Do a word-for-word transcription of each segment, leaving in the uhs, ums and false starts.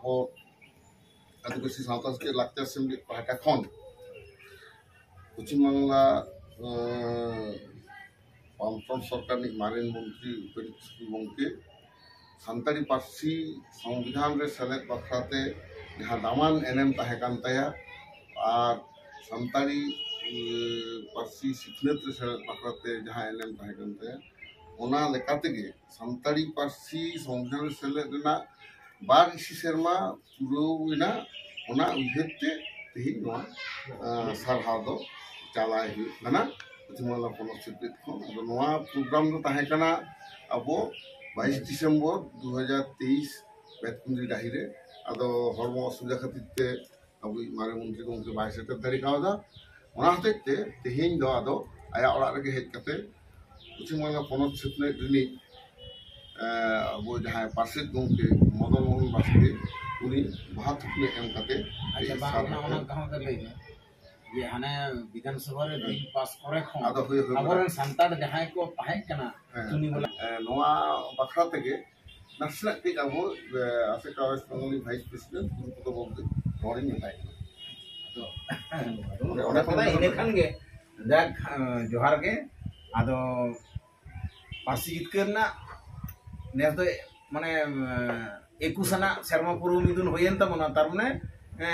ᱟᱵᱚ ᱟᱹᱫᱤᱵᱟᱹᱥᱤ ᱥᱟᱶᱛᱟ ᱥᱮᱪᱮᱫ ᱞᱟᱠᱪᱟᱨ ᱥᱮᱢᱞᱮᱫ ᱯᱟᱦᱴᱟ ᱠᱷᱚᱱ ᱯᱚᱪᱷᱤᱢ ᱵᱟᱝᱞᱟ, ᱮᱸ, ᱵᱟᱢᱯᱷᱨᱚᱱᱴ ᱥᱚᱨᱠᱟᱨ ᱨᱤᱱᱤᱡ ᱢᱟᱨᱮᱱ ᱢᱚᱱᱛᱨᱤ ᱩᱯᱮᱱ ᱠᱤᱥᱠᱩ ᱜᱚᱢᱠᱮ ᱥᱟᱱᱛᱟᱲᱤ ᱯᱟᱹᱨᱥᱤ ᱥᱚᱝᱵᱤᱫᱷᱟᱱ ᱨᱮ ᱥᱮᱞᱮᱫ ᱵᱟᱠᱷᱨᱟᱛᱮ ᱡᱟᱦᱟᱸ ᱫᱟᱢᱟᱱ ᱮᱱᱮᱢ ᱛᱟᱦᱮᱸ ᱠᱟᱱ ᱛᱟᱭᱟ ᱟᱨ ᱥᱟᱱᱛᱟᱲᱤ, ᱮᱸ, ᱯᱟᱹᱨᱥᱤ ᱥᱤᱠᱷᱱᱟᱹᱛ ᱨᱮ ᱥᱮᱞᱮᱫ ᱵᱟᱠᱷᱨᱟᱛᱮ ᱡᱟᱦᱟᱸ ᱮᱱᱮᱢ ᱛᱟᱦᱮᱸ ᱠᱟᱱ ᱛᱟᱭᱟ, ᱚᱱᱟ ᱞᱮᱠᱟ ᱛᱮᱜᱮ ᱥᱟᱱᱛᱟᱲᱤ ᱯᱟᱹᱨᱥᱤ ᱥᱚᱝᱵᱤᱫᱷᱟᱱ ᱨᱮ ᱥᱮᱞᱮᱫ ᱨᱮᱱᱟᱜ ᱵᱟᱨ ᱤᱥᱤ ᱥᱮᱨᱢᱟ ᱯᱩᱨᱟᱹᱣ ᱮᱱᱟ, ᱚᱱᱟ ᱩᱭᱦᱟᱹᱨ ᱛᱮ ᱛᱮᱦᱮᱧ ᱱᱚᱣᱟ, ᱟᱸ, ᱥᱟᱨᱦᱟᱣ ᱫᱚ ᱪᱟᱞᱟᱭ ᱦᱩᱭᱩᱜ ᱠᱟᱱᱟ ᱯᱚᱪᱷᱤᱢ ᱵᱟᱝᱞᱟ ᱯᱚᱱᱚᱛ ᱥᱮᱪᱮᱫ ᱠᱷᱚᱱ᱾ ᱟᱫᱚ ᱱᱚᱣᱟ ᱯᱨᱳᱜᱨᱟᱢ ᱫᱚ ᱛᱟᱦᱮᱸ ᱠᱟᱱᱟ ᱟᱵᱚ ᱵᱟᱭᱤᱥ ᱰᱤᱥᱮᱢᱵᱚᱨ ᱫᱩ ᱦᱟᱡᱟᱨ ᱛᱮᱭᱤᱥ ᱵᱮᱛᱠᱩᱸᱫᱽᱨᱤ ᱰᱟᱹᱦᱤ ᱨᱮ᱾ ᱟᱫᱚ ᱦᱚᱲᱢᱚ ᱚᱥᱩᱵᱤᱫᱷᱟ ᱠᱷᱟᱹᱛᱤᱨ ᱛᱮ ᱟᱵᱚᱭᱤᱡ ᱢᱟᱨᱮ ᱢᱚᱱᱛᱨᱤ ᱜᱚᱢᱠᱮ ᱵᱟᱭ ᱥᱮᱴᱮᱨ ᱫᱟᱲᱮ ᱠᱟᱣᱫᱟ᱾ ᱚᱱᱟ ᱦᱚᱛᱮᱡ ᱛᱮ ᱛᱮᱦᱮᱧ ᱫᱚ ᱟᱫᱚ ᱟᱭᱟᱜ ᱚᱲᱟᱜ ᱨᱮᱜᱮ ᱦᱮᱡ ᱠᱟᱛᱮ ᱯᱚᱪᱷᱤᱢ ᱵᱟᱝᱞᱟ ᱯᱚᱱᱚᱛ ᱥᱤᱠᱷᱱᱟᱹᱛ ᱨᱤᱱᱤᱡ, ᱮ, ᱟᱵᱚ ᱡᱟᱦᱟᱸᱭ ᱯᱟᱨᱥᱮᱛ ᱜᱚᱢᱠᱮ ᱢᱚᱫᱚᱱ ᱢᱳᱦᱚᱱ ᱵᱟᱥᱠᱮ, ᱩᱱᱤ ᱵᱟᱦᱟ ᱛᱷᱩᱯᱱᱟᱹ ᱮᱢ ᱠᱟᱛᱮ ᱟᱪᱪᱷᱟ, ᱵᱟᱝ, ᱥᱟᱨ ᱚᱱᱟ, ᱠᱟᱛᱮ ᱚᱱᱟ ᱠᱟᱛᱷᱟ ᱫᱚ ᱞᱟᱹᱭ ᱢᱮ᱾ ᱡᱮ ᱦᱟᱱᱮ ᱵᱤᱫᱷᱟᱱ ᱥᱚᱵᱷᱟ ᱨᱮ ᱵᱤᱞ ᱯᱟᱥ ᱠᱚᱨᱮ ᱠᱷᱚᱱ ᱟᱫᱚ ᱦᱳᱭ, ᱦᱳᱭ, ᱟᱵᱚᱨᱮᱱ ᱥᱟᱱᱛᱟᱲ ᱡᱟᱦᱟᱸᱭ ᱠᱚ ᱛᱟᱦᱮᱸ ᱠᱟᱱᱟ, ᱦᱮᱸ᱾ ᱪᱩᱱᱤ ᱵᱚᱞᱟ᱾ ᱮ, ᱱᱚᱣᱟ ᱵᱟᱠᱷᱨᱟ ᱛᱮᱜᱮ ᱱᱟᱥᱮᱱᱟᱜ ᱠᱟᱹᱡ ᱟᱵᱚ, ᱮ, ᱟᱥᱮᱠᱟ ᱣᱮᱥᱴ ᱵᱮᱝᱜᱚᱞ ᱨᱤᱱ ᱵᱷᱟᱭᱤᱥ ᱯᱨᱮᱥᱤᱰᱮᱱᱴ ᱜᱩᱨᱩᱯᱚᱫᱚ ᱵᱟᱵᱩ ᱱᱚᱰᱮᱧ ᱢᱮᱛᱟᱭ ᱠᱟᱱᱟ᱾ ᱟᱫᱚ ᱚᱸᱰᱮ, ᱚᱸᱰᱮ ᱠᱷᱚᱱ ᱫᱚ ᱤᱱᱟᱹ ᱠᱷᱟᱱ ᱜᱮ, ᱡᱟᱠ, ᱮ, ᱡᱚᱦᱟᱨ ᱜᱮ᱾ ᱟᱫᱚ ᱯᱟᱹᱨᱥᱤ ᱡᱤᱛᱠᱟᱹᱨ ᱨᱮᱱᱟᱜ ᱱᱮᱥ ᱫᱚ ᱢᱟᱱᱮ, ᱮ, ᱮᱠᱩᱥ ᱟᱱᱟᱜ ᱥᱮᱨᱢᱟ ᱯᱩᱨᱟᱹᱣ ᱢᱤᱫᱩᱱ ᱦᱩᱭᱮᱱ ᱛᱟᱵᱚᱱᱟ, ᱛᱟᱨ ᱢᱟᱱᱮ, ᱮ,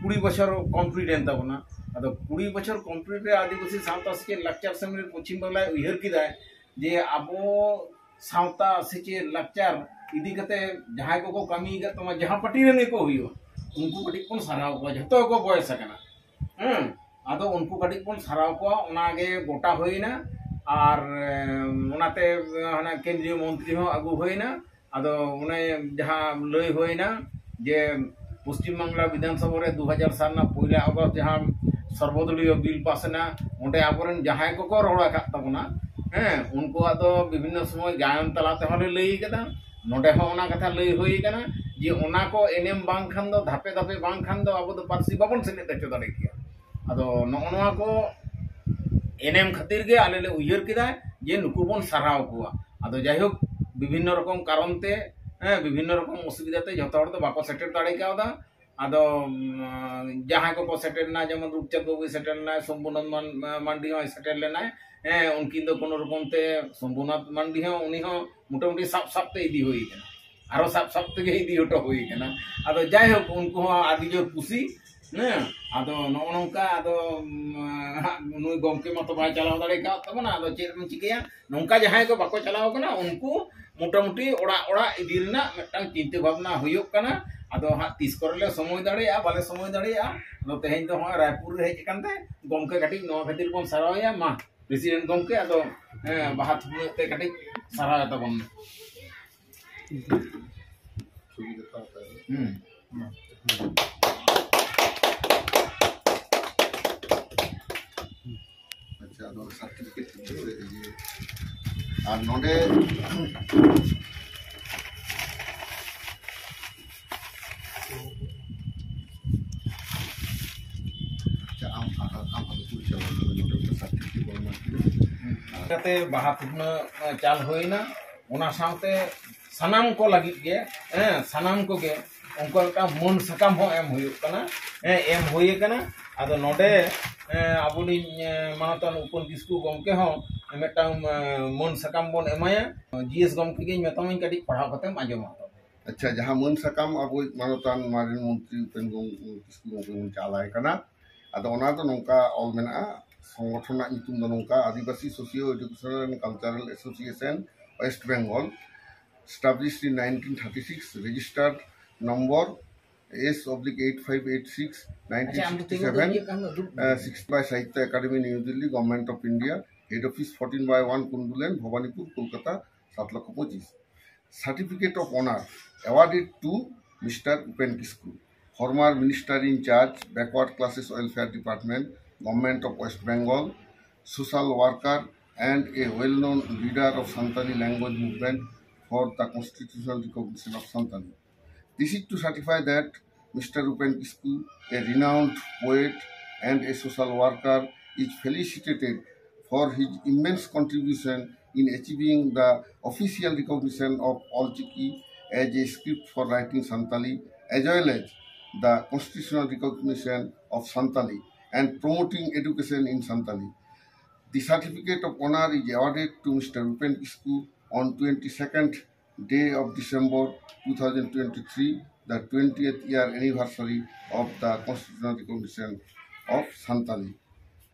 ᱠᱩᱲᱤ ᱵᱚᱪᱷᱚᱨ ᱠᱚᱢᱯᱞᱤᱴ ᱮᱱ ᱛᱟᱵᱚᱱᱟ᱾ ᱟᱫᱚ ᱠᱩᱲᱤ ᱵᱚᱪᱷᱚᱨ ᱠᱚᱢᱯᱞᱤᱴ ᱨᱮ ᱟᱹᱫᱤᱵᱟᱹᱥᱤ ᱥᱟᱶᱛᱟ ᱥᱮᱪᱮᱫ ᱞᱟᱠᱪᱟᱨ ᱥᱮᱢᱞᱮᱫ ᱯᱚᱪᱷᱤᱢ ᱵᱟᱝᱞᱟᱭ ᱩᱭᱦᱟᱹᱨ ᱠᱮᱫᱟᱭ ᱡᱮ ᱟᱵᱚ ᱥᱟᱶᱛᱟ ᱥᱮᱪᱮᱫ ᱞᱟᱠᱪᱟᱨ ᱤᱫᱤ ᱠᱟᱛᱮ ᱡᱟᱦᱟᱸᱭ ᱠᱚᱠᱚ ᱠᱟᱹᱢᱤ ᱟᱠᱟᱫ ᱛᱟᱵᱚᱱᱟ, ᱡᱟᱦᱟᱸ ᱯᱟᱨᱴᱤ ᱨᱮᱱ ᱜᱮᱠᱚ ᱦᱩᱭᱩᱜᱼᱟ, ᱩᱱᱠᱩ ᱠᱟᱹᱴᱤᱡ ᱵᱚᱱ ᱥᱟᱨᱦᱟᱣ ᱠᱚᱣᱟ, ᱡᱷᱚᱛᱚ ᱜᱮᱠᱚ ᱵᱚᱭᱮᱥ ᱟᱠᱟᱱᱟ᱾ ᱦᱮᱸ, ᱟᱫᱚ ᱩᱱᱠᱩ ᱠᱟᱹᱴᱤᱡ ᱵᱚᱱ ᱥᱟᱨᱦᱟᱣ ᱠᱚᱣᱟ, ᱚᱱᱟᱜᱮ ᱜᱚᱴᱟ ᱦᱩᱭᱱᱟ᱾ ᱟᱨ, ᱮ, ᱚᱱᱟᱛᱮ ᱦᱟᱱᱟ ᱠᱮᱱᱫᱨᱤᱭᱚ ᱢᱚᱱᱛᱨᱤ ᱦᱚᱸ ᱟᱹᱜᱩ ᱦᱩᱭᱱᱟ᱾ ᱟᱫᱚ ᱚᱱᱮ ᱡᱟᱦᱟᱸ ᱞᱟᱹᱭ ᱦᱩᱭᱱᱟ ᱡᱮ ᱯᱚᱥᱪᱤᱢ ᱵᱟᱝᱞᱟ ᱵᱤᱫᱷᱟᱱ ᱥᱚᱵᱷᱟ ᱨᱮ ᱫᱩ ᱦᱟᱡᱟᱨ ᱥᱟᱞ ᱨᱮᱱᱟᱜ ᱯᱚᱭᱞᱟ ᱚᱜᱚᱥᱴ ᱡᱟᱦᱟᱸ ᱥᱚᱨᱵᱚᱫᱚᱞᱤᱭᱚ ᱵᱤᱞ ᱯᱟᱥ ᱮᱱᱟ, ᱚᱸᱰᱮ ᱟᱵᱚᱨᱮᱱ ᱡᱟᱦᱟᱸᱭ ᱠᱚᱠᱚ ᱨᱚᱲ ᱟᱠᱟᱫ ᱛᱟᱵᱚᱱᱟ, ᱦᱮᱸ, ᱩᱱᱠᱩᱣᱟᱜ ᱫᱚ ᱵᱤᱵᱷᱤᱱᱱᱚ ᱥᱚᱢᱚᱭ ᱜᱟᱭᱟᱱ ᱛᱟᱞᱟ ᱛᱮᱦᱚᱸ ᱞᱮ ᱞᱟᱹᱭ ᱠᱟᱫᱟ᱾ ᱱᱚᱰᱮ ᱦᱚᱸ ᱚᱱᱟ ᱠᱟᱛᱷᱟ ᱞᱟᱹᱭ ᱦᱩᱭ ᱠᱟᱱᱟ ᱡᱮ ᱚᱱᱟ ᱠᱚ ᱮᱱᱮᱢ ᱵᱟᱝᱠᱷᱟᱱ ᱫᱚ, ᱫᱷᱟᱯᱮ ᱫᱷᱟᱯᱮ ᱵᱟᱝᱠᱷᱟᱱ ᱫᱚ ᱟᱵᱚ ᱫᱚ ᱯᱟᱹᱨᱥᱤ ᱵᱟᱵᱚᱱ ᱥᱮᱞᱮᱫ ᱦᱚᱪᱚ ᱫᱟᱲᱮ ᱠᱮᱭᱟ᱾ ᱟᱫᱚ ᱱᱚᱜᱼᱚ ᱱᱚᱣᱟ ᱠᱚ ᱮᱱᱮᱢ ᱠᱷᱟᱹᱛᱤᱨ ᱜᱮ ᱟᱞᱮ ᱞᱮ ᱩᱭᱦᱟᱹᱨ ᱠᱮᱫᱟ ᱡᱮ ᱱᱩᱠᱩ ᱵᱚᱱ ᱥᱟᱨᱦᱟᱣ ᱠᱚᱣᱟ᱾ ᱟᱫᱚ ᱡᱟᱭᱦᱳᱠ, ᱵᱤᱵᱷᱤᱱᱱᱚ ᱨᱚᱠᱚᱢ ᱠᱟᱨᱚᱱ ᱛᱮ ᱦᱮᱸ, ᱵᱤᱵᱷᱤᱱᱱᱚ ᱨᱚᱠᱚᱢ ᱚᱥᱩᱵᱤᱫᱷᱟ ᱛᱮ ᱡᱷᱚᱛᱚ ᱦᱚᱲ ᱫᱚ ᱵᱟᱠᱚ ᱥᱮᱴᱮᱨ ᱫᱟᱲᱮ ᱠᱟᱣᱫᱟ᱾ ᱟᱫᱚ ᱩᱢ, ᱡᱟᱦᱟᱸᱭ ᱠᱚᱠᱚ ᱥᱮᱴᱮᱨ ᱞᱮᱱᱟ, ᱡᱮᱢᱚᱱ ᱨᱩᱯᱪᱟᱸᱫᱽ ᱵᱟᱹᱵᱩᱭ ᱥᱮᱴᱮᱨ ᱞᱮᱱᱟᱭ, ᱥᱚᱢᱵᱷᱩᱱᱟᱛᱷ ᱢᱟᱱ-, ᱢᱟᱱᱰᱤ ᱦᱚᱸᱭ ᱥᱮᱴᱮᱨ ᱞᱮᱱᱟᱭ, ᱦᱮᱸ, ᱩᱱᱠᱤᱱ ᱫᱚ ᱠᱳᱱᱳ ᱨᱚᱠᱚᱢ ᱛᱮ, ᱥᱚᱢᱵᱷᱩᱱᱟᱛᱷ ᱢᱟᱱᱰᱤ ᱦᱚᱸ, ᱩᱱᱤ ᱦᱚᱸ ᱢᱚᱴᱟᱢᱩᱴᱤ ᱥᱟᱵ ᱥᱟᱵ ᱛᱮ ᱤᱫᱤ ᱦᱩᱭ ᱠᱟᱱᱟ, ᱟᱨᱚ ᱥᱟᱵ ᱥᱟᱵ ᱛᱮᱜᱮ ᱤᱫᱤ ᱦᱚᱴᱚ ᱦᱩᱭ ᱠᱟᱱᱟ᱾ ᱟᱫᱚ ᱡᱟᱭᱦᱳᱠ, ᱩᱱᱠᱩ ᱦᱚᱸ ᱟᱹᱰᱤ ᱡᱳᱨ ᱠᱩᱥᱤ, ᱦᱮᱸ᱾ ᱟᱫᱚ ᱱᱚᱜᱼᱚ ᱱᱚᱝᱠᱟ, ᱟᱫᱚ ᱩᱢ, ᱦᱟᱸᱜ ᱱᱩᱭ ᱜᱚᱢᱠᱮ ᱢᱟᱛᱚ ᱵᱟᱭ ᱪᱟᱞᱟᱣ ᱫᱟᱲᱮ ᱠᱟᱣᱫ ᱛᱟᱵᱚᱱᱟ, ᱟᱫᱚ ᱪᱮᱫ ᱮᱢ ᱪᱤᱠᱟᱹᱭᱟ? ᱱᱚᱝᱠᱟ ᱡᱟᱦᱟᱸᱭ ᱠᱚ ᱵᱟᱠᱚ ᱪᱟᱞᱟᱣ ᱠᱟᱱᱟ, ᱩᱱᱠᱩ ᱢᱚᱴᱟᱢᱩᱴᱤ ᱚᱲᱟᱜ ᱚᱲᱟᱜ ᱤᱫᱤ ᱨᱮᱱᱟᱜ ᱢᱤᱫᱴᱟᱝ ᱪᱤᱱᱛᱟᱹ ᱵᱷᱟᱵᱽᱱᱟ ᱦᱩᱭᱩᱜ ᱠᱟᱱᱟ᱾ ᱟᱫᱚ ᱦᱟᱸᱜ ᱛᱤᱥ ᱠᱚᱨᱮ ᱞᱮ ᱥᱚᱢᱚᱭ ᱫᱟᱲᱮᱭᱟᱜᱼᱟ, ᱵᱟᱞᱮ ᱥᱚᱢᱚᱭ ᱫᱟᱲᱮᱭᱟᱜᱼᱟ᱾ ᱟᱫᱚ ᱛᱮᱦᱮᱧ ᱫᱚ ᱦᱚᱸᱜᱼᱚᱭ ᱨᱟᱭᱯᱩᱨ ᱨᱮ ᱦᱮᱡ ᱟᱠᱟᱱ ᱛᱮ ᱜᱚᱢᱠᱮ ᱠᱟᱹᱴᱤᱡ ᱱᱚᱣᱟ ᱠᱷᱟᱹᱛᱤᱨ ᱵᱚᱱ ᱥᱟᱨᱦᱟᱣᱮᱭᱟ᱾ ᱢᱟ, ᱯᱨᱮᱥᱤᱰᱮᱱᱴ ᱜᱚᱢᱠᱮ, ᱟᱫᱚ, ᱦᱮᱸ, ᱵᱟᱦᱟ ᱛᱷᱩᱯᱱᱟᱹᱜ ᱛᱮ ᱠᱟᱹᱴᱤᱡ ᱥᱟᱨᱦᱟᱣ ᱛᱟᱵᱚᱱ ᱢᱮ᱾ ᱦᱩᱸ᱾ ᱟᱪᱪᱷᱟ, ᱟᱫᱚ ᱥᱟᱨᱴᱤᱯᱷᱤᱠᱮᱴ ᱤᱭᱟᱹ, ᱟᱨ ᱱᱚᱰᱮ ᱟᱪᱪᱷᱟ, ᱟᱢ, ᱟᱢ, ᱟᱢ, ᱟᱢ ᱯᱚᱨᱤᱪᱚᱭ ᱵᱚᱞ ᱢᱮ, ᱱᱚᱰᱮ ᱢᱤᱫᱴᱟᱝ ᱥᱟᱨᱴᱤᱯᱷᱤᱠᱮᱴ ᱵᱚᱞ ᱢᱮ᱾ ᱠᱟᱛᱮ ᱵᱟᱦᱟ ᱛᱷᱩᱯᱱᱟᱹ ᱪᱟᱞ ᱦᱩᱭᱱᱟ᱾ ᱚᱱᱟ ᱥᱟᱶᱛᱮ ᱥᱟᱱᱟᱢ ᱠᱚ ᱞᱟᱹᱜᱤᱫ ᱜᱮ, ᱦᱮᱸ, ᱥᱟᱱᱟᱢ ᱠᱚᱜᱮ ᱩᱱᱠᱩᱣᱟᱜ ᱢᱤᱫᱴᱟᱝ ᱢᱟᱹᱱ ᱥᱟᱠᱟᱢ ᱦᱚᱸ ᱮᱢ ᱦᱩᱭᱩᱜ ᱠᱟᱱᱟ, ᱦᱮᱸ, ᱮᱢ ᱦᱩᱭ ᱟᱠᱟᱱᱟ᱾ ᱟᱫᱚ ᱱᱚᱰᱮ, ᱦᱮᱸ, ᱟᱵᱚᱨᱤᱡ, ᱮᱸ, ᱢᱟᱱᱚᱛᱟᱱ ᱩᱯᱮᱱ ᱠᱤᱥᱠᱩ ᱜᱚᱢᱠᱮ ᱦᱚᱸ ᱢᱤᱫᱴᱟᱝ, ᱮᱸ, ᱢᱟᱹᱱ ᱥᱟᱠᱟᱢ ᱵᱚᱱ ᱮᱢᱟᱭᱟ᱾ ᱡᱤ ᱮᱥ ᱜᱚᱢᱠᱮ ᱜᱮᱧ ᱢᱮᱛᱟᱢᱟᱹᱧ, ᱠᱟᱹᱴᱤᱡ ᱯᱟᱲᱦᱟᱣ ᱠᱟᱛᱮᱢ ᱟᱸᱡᱚᱢᱟ᱾ ᱟᱪᱪᱷᱟ, ᱡᱟᱦᱟᱸ ᱢᱟᱹᱱ ᱥᱟᱠᱟᱢ ᱟᱵᱚᱭᱤᱡ ᱢᱟᱱᱚᱛᱟᱱ ᱢᱟᱨᱮᱱ ᱢᱚᱱᱛᱨᱤ ᱩᱯᱮᱱ ᱜᱚᱢ-, ᱠᱤᱥᱠᱩ ᱜᱚᱢᱠᱮ ᱵᱚᱱ ᱪᱟᱞ ᱟᱭ ᱠᱟᱱᱟ, ᱟᱫᱚ ᱚᱱᱟ ᱫᱚ ᱱᱚᱝᱠᱟ ᱚᱞ ᱢᱮᱱᱟᱜᱼᱟ, ᱥᱚᱝᱜᱚᱴᱷᱚᱱ ᱨᱮᱱᱟᱜ ᱧᱩᱛᱩᱢ ᱫᱚ ᱱᱚᱝᱠᱟ, ᱟᱹᱫᱤᱵᱟᱹᱥᱤ Socio Educational and Cultural Association West Bengal, established in nineteen thirty-six, registered number S oblique eight five eight six, nineteen sixty-seven, uh, sixty by Sahitya Academy, New Delhi, Government of India, head office fourteen by one Kundu Lane, Bhabanipur, Kolkata, ᱥᱟᱛ ᱞᱚᱠᱷ ᱯᱚᱸᱪᱤᱥ᱾ Certificate of Honor awarded to Mister Upen Kisku, former Minister in charge, Backward Classes Welfare Department, Government of West Bengal, social worker and a well-known leader of Santali language movement for the constitutional recognition of Santali. This is to certify that Mister Upen Kisku, a renowned poet and a social worker, is felicitated for his immense contribution in achieving the official recognition of Olchiki as a script for writing Santali, as well as the constitutional recognition of Santali and promoting education in Santali. The certificate of honor is awarded to Mister Rupen Kisku on twenty-second day of December two thousand twenty-three, the twentieth year anniversary of the constitutional recognition of Santali.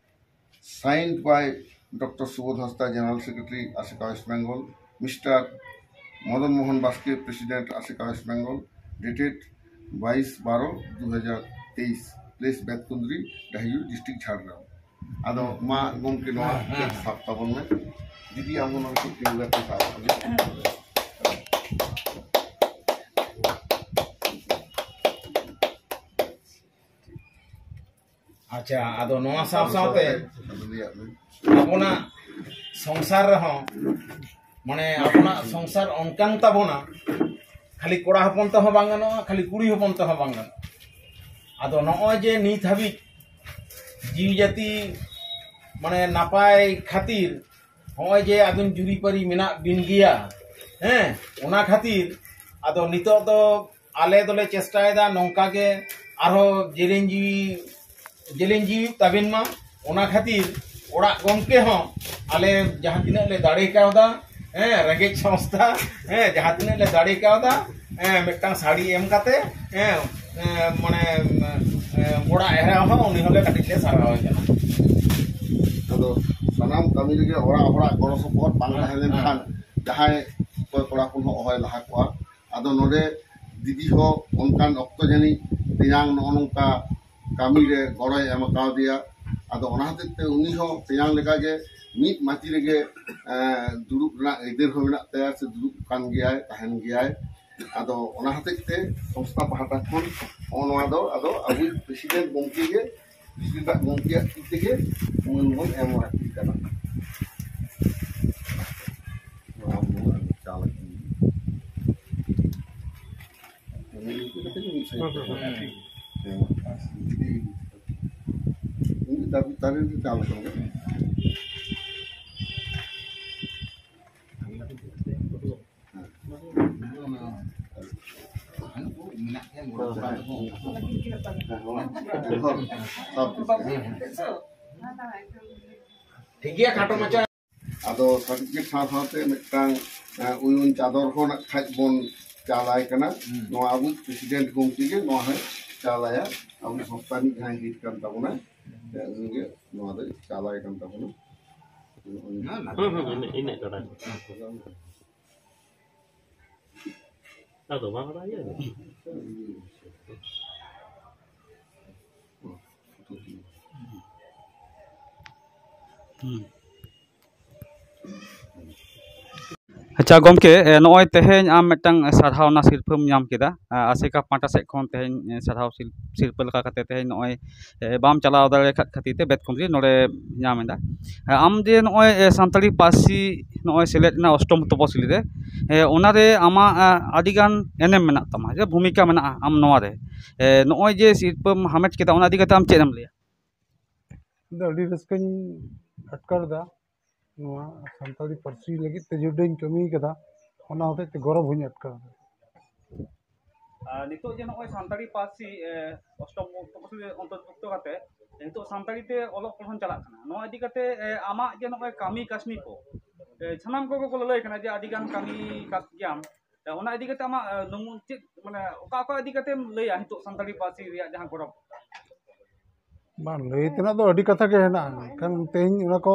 Signed by Doctor Subodh Hasda, General Secretary, Ashoka West Bengal, Mister Madan Mohan Baske, President, Ashoka West Bengal, dated ᱵᱟᱭᱤᱥ ᱵᱟᱨᱚ ᱫᱩ ᱦᱟᱡᱟᱨ ᱛᱮᱭᱤᱥ, place ᱵᱮᱛᱠᱩᱸᱫᱽᱨᱤ, ᱰᱟᱹᱦᱤᱡᱩᱲᱤ, district Jhargram. ᱟᱫᱚ ᱢᱟ ᱜᱚᱢᱠᱮ, ᱱᱚᱣᱟ ᱦᱮᱸ, ᱦᱮᱸ᱾ ᱥᱟᱵ ᱛᱟᱵᱚᱱ ᱢᱮ᱾ ᱫᱤᱫᱤ, ᱟᱢ ᱦᱚᱸ ᱱᱚᱣᱟ ᱠᱚ ᱛᱤᱸᱜᱩ ᱠᱟᱛᱮ ᱥᱟᱵ ᱛᱟᱵᱚᱱ ᱢᱮ᱾ ᱟᱪᱪᱷᱟ, ᱟᱫᱚ ᱱᱚᱣᱟ ᱥᱟᱶ ᱥᱟᱶᱛᱮ ᱞᱟᱹᱭᱟᱜ ᱢᱮ᱾ ᱟᱵᱚᱱᱟᱜ ᱥᱚᱝᱥᱟᱨ ᱨᱮᱦᱚᱸ, ᱢᱟᱱᱮ, ᱟᱵᱚᱱᱟᱜ ᱥᱚᱝᱥᱟᱨ ᱚᱱᱠᱟᱱ ᱛᱟᱵᱚᱱᱟ, ᱠᱷᱟᱹᱞᱤ ᱠᱚᱲᱟ ᱦᱚᱯᱚᱱ ᱛᱮᱦᱚᱸ ᱵᱟᱝ ᱜᱟᱱᱚᱜᱼᱟ, ᱠᱷᱟᱹᱞᱤ ᱠᱩᱲᱤ ᱦᱚᱯᱚᱱ ᱛᱮᱦᱚᱸ ᱵᱟᱝ ᱜᱟᱱᱚᱜᱼᱟ᱾ ᱟᱫᱚ ᱱᱚᱜᱼᱚᱭ ᱡᱮ ᱱᱤᱛ ᱦᱟᱹᱵᱤᱡ ᱡᱤᱣᱤ ᱡᱟᱹᱛᱤ, ᱢᱟᱱᱮ, ᱱᱟᱯᱟᱭ ᱠᱷᱟᱹᱛᱤᱨ, ᱱᱚᱜᱼᱚᱭ ᱡᱮ ᱟᱹᱵᱤᱱ ᱡᱩᱨᱤᱯᱟᱹᱨᱤ ᱢᱮᱱᱟᱜ ᱵᱤᱱ ᱜᱮᱭᱟ, ᱦᱮᱸ, ᱚᱱᱟ ᱠᱷᱟᱹᱛᱤᱨ ᱟᱫᱚ ᱱᱤᱛᱚᱜ ᱫᱚ ᱟᱞᱮ ᱫᱚᱞᱮ ᱪᱮᱥᱴᱟᱭᱮᱫᱟ ᱱᱚᱝᱠᱟ ᱜᱮ ᱟᱨᱦᱚᱸ ᱡᱮᱞᱮᱧ ᱡᱤᱣᱤ, ᱡᱮᱞᱮᱧ ᱡᱤᱣᱤ ᱛᱟᱵᱮᱱ ᱢᱟ᱾ ᱚᱱᱟ ᱠᱷᱟᱹᱛᱤᱨ ᱚᱲᱟᱜ ᱜᱚᱢᱠᱮ ᱦᱚᱸ ᱟᱞᱮ ᱡᱟᱦᱟᱸ ᱛᱤᱱᱟᱹᱜ ᱞᱮ ᱫᱟᱲᱮ ᱠᱟᱣᱫᱟ, ᱦᱮᱸ, ᱨᱮᱸᱜᱮᱡ ᱥᱚᱝᱥᱛᱷᱟ, ᱦᱮᱸ, ᱡᱟᱦᱟᱸ ᱛᱤᱱᱟᱹᱜ ᱞᱮ ᱫᱟᱲᱮ ᱠᱟᱣᱫᱟ, ᱦᱮᱸ, ᱢᱤᱫᱴᱟᱝ ᱥᱟᱹᱲᱤ ᱮᱢ ᱠᱟᱛᱮ, ᱦᱮᱸ, ᱦᱮᱸ, ᱢᱟᱱᱮ, ᱦᱮᱸ, ᱚᱲᱟᱜ ᱮᱨᱟ ᱦᱚᱸ, ᱩᱱᱤ ᱦᱚᱸᱞᱮ ᱠᱟᱹᱴᱤᱡ ᱞᱮ ᱥᱟᱨᱦᱟᱣ ᱮ ᱠᱟᱱᱟ᱾ ᱟᱫᱚ ᱥᱟᱱᱟᱢ ᱠᱟᱹᱢᱤ ᱨᱮᱜᱮ ᱚᱲᱟᱜ ᱦᱚᱲᱟᱜ ᱜᱚᱲᱚ ᱥᱚᱯᱚᱦᱚᱫ ᱵᱟᱝ ᱦᱮᱸ, ᱛᱟᱦᱮᱸ ᱞᱮᱱᱠᱷᱟᱱ ᱦᱮᱸ᱾ ᱡᱟᱦᱟᱸᱭ ᱚᱠᱚᱭ ᱠᱚᱲᱟ ᱦᱚᱯᱚᱱ ᱦᱚᱸ ᱚᱦᱚᱭ ᱞᱟᱦᱟ ᱠᱚᱜᱼᱟ᱾ ᱟᱫᱚ ᱱᱚᱰᱮ ᱫᱤᱫᱤ ᱦᱚᱸ ᱚᱱᱠᱟᱱ ᱚᱠᱛᱚ ᱡᱟᱹᱱᱤᱡ ᱛᱮᱭᱟᱝ ᱱᱚᱜᱼᱚ ᱱᱚᱝᱠᱟ ᱠᱟᱹᱢᱤ ᱨᱮ ᱜᱚᱲᱚᱭ ᱮᱢ ᱠᱟᱣᱫᱮᱭᱟ᱾ ᱟᱫᱚ ᱚᱱᱟ ᱦᱚᱛᱮᱡ ᱛᱮ ᱩᱱᱤ ᱦᱚᱸ ᱛᱮᱭᱟᱝ ᱞᱮᱠᱟᱜᱮ ᱢᱤᱫ ᱢᱟᱹᱪᱤ ᱨᱮᱜᱮ, ᱮᱸ, ᱫᱩᱲᱩᱵ ᱨᱮᱱᱟᱜ ᱟᱹᱭᱫᱟᱹᱨ ᱦᱚᱸ ᱢᱮᱱᱟᱜ ᱛᱟᱭᱟ, ᱥᱮ ᱫᱩᱲᱩᱵ ᱠᱟᱱ ᱜᱮᱭᱟᱭ, ᱛᱟᱦᱮᱱ ᱜᱮᱭᱟᱭ᱾ ᱟᱫᱚ ᱚᱱᱟ ᱦᱚᱛᱮᱡ ᱛᱮ ᱥᱚᱝᱥᱛᱷᱟ ᱯᱟᱦᱴᱟ ᱠᱷᱚᱱ ᱱᱚᱜᱼᱚ ᱱᱚᱣᱟ ᱫᱚ ᱟᱫᱚ ᱟᱵᱚᱭᱤᱡ president ᱜᱚᱢᱠᱮ ᱜᱮ, president ᱜᱚᱢᱠᱮᱭᱟᱜ ᱛᱤ ᱛᱮᱜᱮ ᱢᱟᱹᱱ ᱵᱚᱱ ᱮᱢ ᱞᱟᱹᱠᱛᱤᱜ ᱠᱟᱱᱟ᱾ ᱱᱚᱣᱟ ᱵᱚᱱ ᱪᱟᱞ ᱟᱠᱟᱱ ᱜᱮᱭᱟ᱾ ᱢᱤᱫ ᱠᱟᱛᱮ ᱜᱮ ᱢᱤᱫ ᱥᱟᱭ ᱦᱩᱸ, ᱦᱩᱸ, ᱦᱩᱸ᱾ ᱦᱮᱸ, ᱢᱤᱫ ᱫᱟᱵᱤ ᱛᱟᱨᱮ ᱨᱮ ᱪᱟᱞ ᱟᱠᱟᱱ ᱜᱮᱭᱟ᱾ ᱦᱮᱸ᱾ ᱴᱷᱤᱠ ᱜᱮᱭᱟ, ᱠᱷᱟᱴᱚ ᱢᱟᱪᱷᱟ᱾ ᱟᱫᱚ ᱥᱟᱨᱴᱤᱯᱷᱤᱠᱮᱴ ᱥᱟᱶ ᱥᱟᱶᱛᱮ ᱢᱤᱫᱴᱟᱝ, ᱮ, ᱩᱭᱩᱱ ᱪᱟᱫᱚᱨ ᱦᱚᱸ ᱱᱟᱜ ᱠᱷᱟᱡ ᱵᱚᱱ ᱪᱟᱞᱟᱭ ᱠᱟᱱᱟ᱾ ᱦᱩᱸ᱾ ᱱᱚᱣᱟ ᱟᱵᱚ ᱯᱨᱮᱥᱤᱰᱮᱱᱴ ᱜᱚᱢᱠᱮ ᱜᱮ ᱱᱚᱣᱟ ᱦᱚᱸᱭ ᱪᱟᱞᱟᱭᱟ᱾ ᱟᱵᱚ ᱥᱚᱝᱥᱛᱷᱟ ᱨᱤᱱᱤᱡ ᱡᱟᱦᱟᱸᱭ ᱦᱮᱰ ᱠᱟᱱ ᱛᱟᱵᱚᱱᱟ, ᱩᱱᱤ ᱜᱮ ᱱᱚᱣᱟ ᱫᱚᱭ ᱪᱟᱞᱟᱭ ᱠᱟᱱ ᱛᱟᱵᱚᱱᱟ᱾ ᱦᱩᱸ, ᱦᱩᱸ, ᱤᱱᱟᱹᱜ, ᱤᱱᱟᱹᱜ ᱠᱟᱱᱟ᱾ ᱟᱫᱚ ᱵᱟᱝ ᱵᱟᱲᱟᱭᱟ᱾ ᱦᱩᱸ᱾ ᱟᱪᱪᱷᱟ ᱜᱚᱢᱠᱮ, ᱮ, ᱱᱚᱜᱼᱚᱭ ᱛᱮᱦᱮᱧ ᱟᱢ ᱢᱤᱫᱴᱟᱝ ᱥᱟᱨᱦᱟᱣᱱᱟ ᱥᱤᱨᱯᱷᱟᱹᱢ ᱧᱟᱢ ᱠᱮᱫᱟ᱾ ᱟ, ᱟᱥᱮᱠᱟ ᱯᱟᱦᱴᱟ ᱥᱮᱫ ᱠᱷᱚᱱ ᱛᱮᱦᱮᱧ, ᱮ, ᱥᱟᱨᱦᱟᱣ ᱥᱤᱨ-, ᱥᱤᱨᱯᱟᱹ ᱞᱮᱠᱟ ᱠᱟᱛᱮ ᱛᱮᱦᱮᱧ ᱱᱚᱜᱼᱚᱭ, ᱮ, ᱵᱟᱢ ᱪᱟᱞᱟᱣ ᱫᱟᱲᱮ ᱟᱠᱟᱫ ᱠᱷᱟᱹᱛᱤᱨ ᱛᱮ ᱵᱮᱫ ᱠᱩᱸᱫᱽᱨᱤ ᱱᱚᱰᱮ ᱧᱟᱢ ᱮᱫᱟ᱾ ᱮ, ᱟᱢ ᱡᱮ ᱱᱚᱜᱼᱚᱭ, ᱮ, ᱥᱟᱱᱛᱟᱲᱤ ᱯᱟᱹᱨᱥᱤ ᱱᱚᱜᱼᱚᱭ ᱥᱮᱞᱮᱫ ᱮᱱᱟ ᱚᱥᱴᱚᱢ ᱛᱚᱯᱚᱥᱤᱞᱤ ᱨᱮ, ᱮ, ᱚᱱᱟᱨᱮ ᱟᱢᱟᱜ, ᱟ, ᱟᱹᱰᱤᱜᱟᱱ ᱮᱱᱮᱢ ᱢᱮᱱᱟᱜ ᱛᱟᱢᱟ, ᱡᱮ ᱵᱷᱩᱢᱤᱠᱟ ᱢᱮᱱᱟᱜᱼᱟ ᱟᱢ ᱱᱚᱣᱟ ᱨᱮ᱾ ᱮ, ᱱᱚᱜᱼᱚᱭ ᱡᱮ ᱥᱤᱨᱯᱟᱹᱢ ᱦᱟᱢᱮᱴ ᱠᱮᱫᱟ, ᱚᱱᱟ ᱤᱫᱤ ᱠᱟᱛᱮ ᱟᱢ ᱪᱮᱫ ᱮᱢ ᱞᱟᱹᱭᱟ? ᱤᱧ ᱫᱚ ᱟᱹᱰᱤ ᱨᱟᱹᱥᱠᱟᱹᱧ ᱟᱴᱠᱟᱨ ᱮᱫᱟ᱾ ᱱᱚᱣᱟ ᱥᱟᱱᱛᱟᱲᱤ ᱯᱟᱹᱨᱥᱤ ᱞᱟᱹᱜᱤᱫ ᱛᱮ ᱡᱮ ᱩᱰᱟᱹᱝ ᱠᱟᱹᱢᱤ ᱠᱟᱫᱟ, ᱚᱱᱟ ᱦᱚᱛᱮᱡ ᱛᱮ ᱜᱚᱨᱚᱵᱽ ᱦᱚᱧ ᱟᱴᱠᱟᱨ ᱮᱫᱟ᱾ ᱟᱨ ᱱᱤᱛᱚᱜ ᱡᱮ ᱱᱚᱜᱼᱚᱭ ᱥᱟᱱᱛᱟᱲᱤ ᱯᱟᱹᱨᱥᱤ, ᱮ, ᱚᱥᱴᱚᱢ ᱛᱚᱯᱚᱥᱤᱞ ᱨᱮ ᱚᱱᱛᱚᱨᱵᱷᱩᱠᱛᱚ ᱠᱟᱛᱮ ᱱᱤᱛᱚᱜ ᱥᱟᱱᱛᱟᱲᱤ ᱛᱮ ᱚᱞᱚᱜ ᱯᱟᱲᱦᱟᱣ ᱪᱟᱞᱟᱜ ᱠᱟᱱᱟ, ᱱᱚᱣᱟ ᱤᱫᱤ ᱠᱟᱛᱮ, ᱮ, ᱟᱢᱟᱜ ᱡᱮ ᱱᱚᱜᱼᱚᱭ ᱠᱟᱹᱢᱤ ᱠᱟᱹᱥᱱᱤ ᱠᱚ, ᱮ, ᱥᱟᱱᱟᱢ ᱠᱚᱜᱮ ᱠᱚ ᱞᱟᱹᱞᱟᱹᱭ ᱠᱟᱱᱟ ᱡᱮ ᱟᱹᱰᱤ ᱜᱟᱱ ᱠᱟᱹᱢᱤ ᱠᱟᱫ ᱜᱮᱭᱟᱢ, ᱮ, ᱚᱱᱟ ᱤᱫᱤ ᱠᱟᱛᱮ ᱟᱢᱟᱜ, ᱮ, ᱱᱩᱢᱩ-, ᱪᱮᱫ, ᱢᱟᱱᱮ, ᱚᱠᱟ ᱚᱠᱟ ᱤᱫᱤ ᱠᱟᱛᱮᱢ ᱞᱟᱹᱭᱟ ᱱᱤᱛᱚᱜ ᱥᱟᱱᱛᱟᱲᱤ ᱯᱟᱹᱨᱥᱤ ᱨᱮᱭᱟᱜ ᱡᱟᱦᱟᱸ ᱜᱚᱨᱚᱵᱽ? ᱵᱟᱝ, ᱞᱟᱹᱭ ᱛᱮᱱᱟᱜ ᱫᱚ ᱟᱹᱰᱤ ᱠᱟᱛᱷᱟ ᱜᱮ ᱦᱮᱱᱟᱜᱼᱟ, ᱢᱮᱱᱠᱷᱟᱱ ᱛᱮᱦᱮᱧ ᱚᱱᱟ ᱠᱚ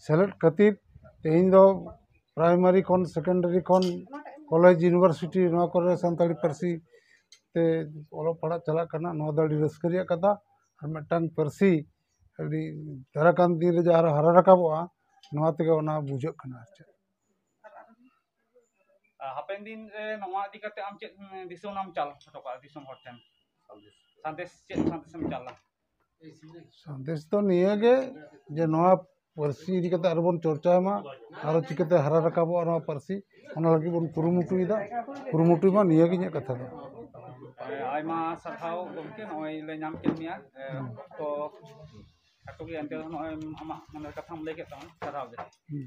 ᱥᱮᱞᱮᱫ ᱠᱷᱟᱹᱛᱤᱨ ᱛᱮᱦᱮᱧ ᱫᱚ ᱯᱨᱟᱭᱢᱟᱨᱤ ᱠᱷᱚᱱ, ᱥᱮᱠᱮᱱᱰᱟᱨᱤ ᱠᱷᱚᱱ, ᱠᱚᱞᱮᱡᱽ, ᱤᱭᱩᱱᱤᱵᱷᱟᱨᱥᱤᱴᱤ, ᱱᱚᱣᱟ ᱠᱚᱨᱮ ᱥᱟᱱᱛᱟᱲᱤ ᱯᱟᱹᱨᱥᱤ ᱛᱮ ᱚᱞᱚᱜ ᱯᱟᱲᱦᱟᱜ ᱪᱟᱞᱟᱜ ᱠᱟᱱᱟ᱾ ᱱᱚᱣᱟ ᱫᱚ ᱟᱹᱰᱤ ᱨᱟᱹᱥᱠᱟᱹ ᱨᱮᱭᱟᱜ ᱠᱟᱛᱷᱟ᱾ ᱟᱨ ᱢᱤᱫᱴᱟᱝ ᱯᱟᱹᱨᱥᱤ ᱟᱹᱰᱤ ᱫᱟᱨᱟᱭ ᱠᱟᱱ ᱫᱤᱱ ᱨᱮ ᱡᱟᱦᱟᱸ ᱦᱟᱨᱟ ᱨᱟᱠᱟᱵᱚᱜᱼᱟ, ᱱᱚᱣᱟ ᱛᱮᱜᱮ ᱚᱱᱟ ᱵᱩᱡᱷᱟᱹᱜ ᱠᱟᱱᱟ ᱟᱨ ᱪᱮᱫ᱾ ᱟᱨ ᱦᱟᱯᱮᱱ ᱫᱤᱱ ᱨᱮ ᱱᱚᱣᱟ ᱤᱫᱤ ᱠᱟᱛᱮ ᱟᱢ ᱪᱮᱫ, ᱩᱸ, ᱫᱤᱥᱚᱢ ᱱᱟᱢ ᱪᱟᱞ ᱦᱚᱴᱚ ᱠᱟᱜᱼᱟ ᱫᱤᱥᱚᱢ ᱦᱚᱲ ᱴᱷᱮᱱ? ᱥᱟᱸᱫᱮᱥ, ᱪᱮᱫ ᱥᱟᱸᱫᱮᱥ ᱮᱢ ᱪᱟᱞᱟ? ᱥᱟᱸᱫᱮᱥ ᱫᱚ ᱱᱤᱭᱟᱹ ᱜᱮ ᱡᱮ ᱱᱚᱣᱟ ᱯᱟᱹᱨᱥᱤ ᱤᱫᱤ ᱠᱟᱛᱮ ᱟᱨᱚ ᱵᱚᱱ ᱪᱚᱨᱪᱟᱭ ᱢᱟ, ᱟᱨᱚ ᱪᱤᱠᱟᱹᱛᱮ ᱦᱟᱨᱟ ᱨᱟᱠᱟᱵᱚᱜᱼᱟ ᱱᱚᱣᱟ ᱯᱟᱹᱨᱥᱤ, ᱚᱱᱟ ᱞᱟᱹᱜᱤᱫ ᱵᱚᱱ ᱠᱩᱨᱩᱢᱩᱴᱩᱭᱮᱫᱟ, ᱠᱩᱨᱩᱢᱩᱴᱩᱭ ᱢᱟ, ᱱᱤᱭᱟᱹ ᱜᱮ ᱤᱧᱟᱹᱜ ᱠᱟᱛᱷᱟ ᱫᱚ᱾ ᱟᱭᱢᱟ ᱥᱟᱨᱦᱟᱣ ᱜᱚᱢᱠᱮ, ᱱᱚᱜᱼᱚᱭ ᱞᱮ ᱧᱟᱢ ᱠᱮᱫ ᱢᱮᱭᱟ, ᱮ, ᱦᱩᱸ᱾ ᱚᱠᱛᱚ ᱠᱷᱟᱴᱚ ᱜᱮᱭᱟ, ᱮᱱᱛᱮ ᱨᱮᱦᱚᱸ ᱱᱚᱜᱼᱚᱭ ᱟᱢᱟᱜ ᱢᱚᱱᱮᱨ ᱠᱟᱛᱷᱟᱢ ᱞᱟᱹᱭ ᱠᱮᱫ ᱛᱟᱢᱟ, ᱥᱟᱨᱦᱟᱣ ᱜᱮ᱾ ᱦᱩᱸ᱾